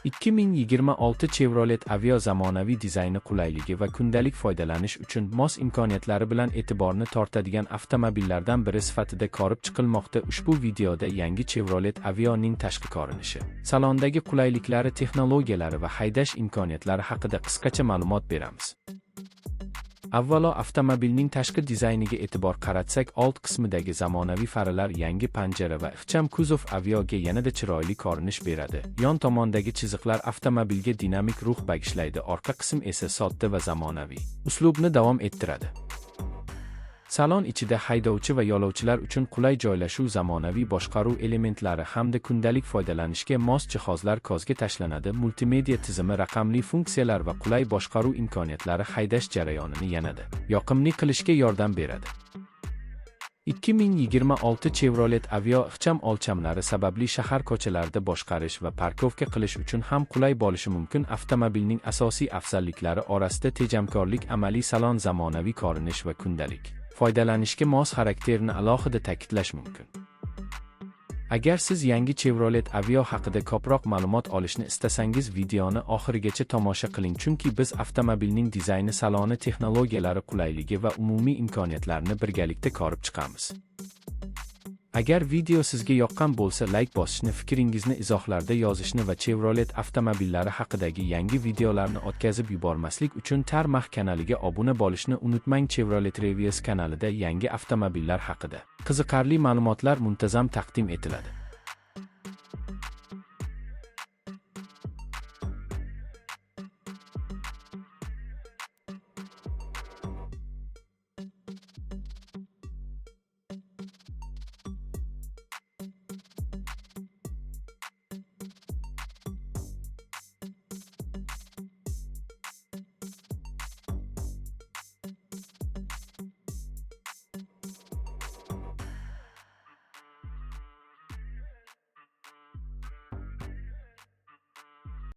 2026 Chevrolet Aveo zamonaviy dizayni, qulayligi va kundalik foydalanish uchun mos imkoniyatlari bilan e'tiborni tortadigan avtomobillardan biri sifatida ko'rib chiqilmoqda. Ushbu videoda yangi Chevrolet Aveoning tashqi ko'rinishi, salondagi qulayliklari, texnologiyalari va haydash imkoniyatlari haqida qisqacha ma'lumot beramiz. Avvalo avtomobilning tashqi dizayniga e'tibor qaratsak, old qismidagi zamonaviy faralar, yangi panjara va ixcham kuzov Aveoga yanada chiroyli ko'rinish beradi. Yon tomondagi chiziqlar avtomobilga dinamik ruh bag'ishlaydi, orqa qism esa sodda va zamonaviy uslubni davom ettiradi. Salon ichida haydovchi va yo'lovchilar uchun qulay joylashuv, zamonaviy boshqaruv elementlari hamda kundalik foydalanishga mos jihozlar ko'zga tashlanadi. Multimedia tizimi, raqamli funksiyalar va qulay boshqaruv imkoniyatlari haydash jarayonini yanada yoqimli qilishga yordam beradi. 2026 Chevrolet Aveo ixcham o'lchamlari sababli shahar ko'chalarida boshqarish va парковка qilish uchun ham qulay bo'lishi mumkin. Avtomobilning asosiy afzalliklari orasida tejamkorlik, amaliy salon, zamonaviy ko'rinish va kundalik foydalanishga mos xarakterini alohida ta'kidlash mumkin. Agar siz yangi Chevrolet Aveo haqida ko'proq ma'lumot olishni istasangiz, videoni oxirigacha tomosha qiling, chunki biz avtomobilning dizayni, saloni, texnologiyalari, qulayligi va umumiy imkoniyatlarini birgalikda ko'rib chiqamiz. Agar video sizga yoqqan bo'lsa, layk bosishni, fikringizni izohlarda yozishni va Chevrolet avtomobillari haqidagi yangi videolarni o'tkazib yubormaslik uchun Tarmax kanaliga obuna bo'lishni unutmang. Chevrolet Reviews kanalida yangi avtomobillar haqida qiziqarli ma'lumotlar muntazam taqdim etiladi.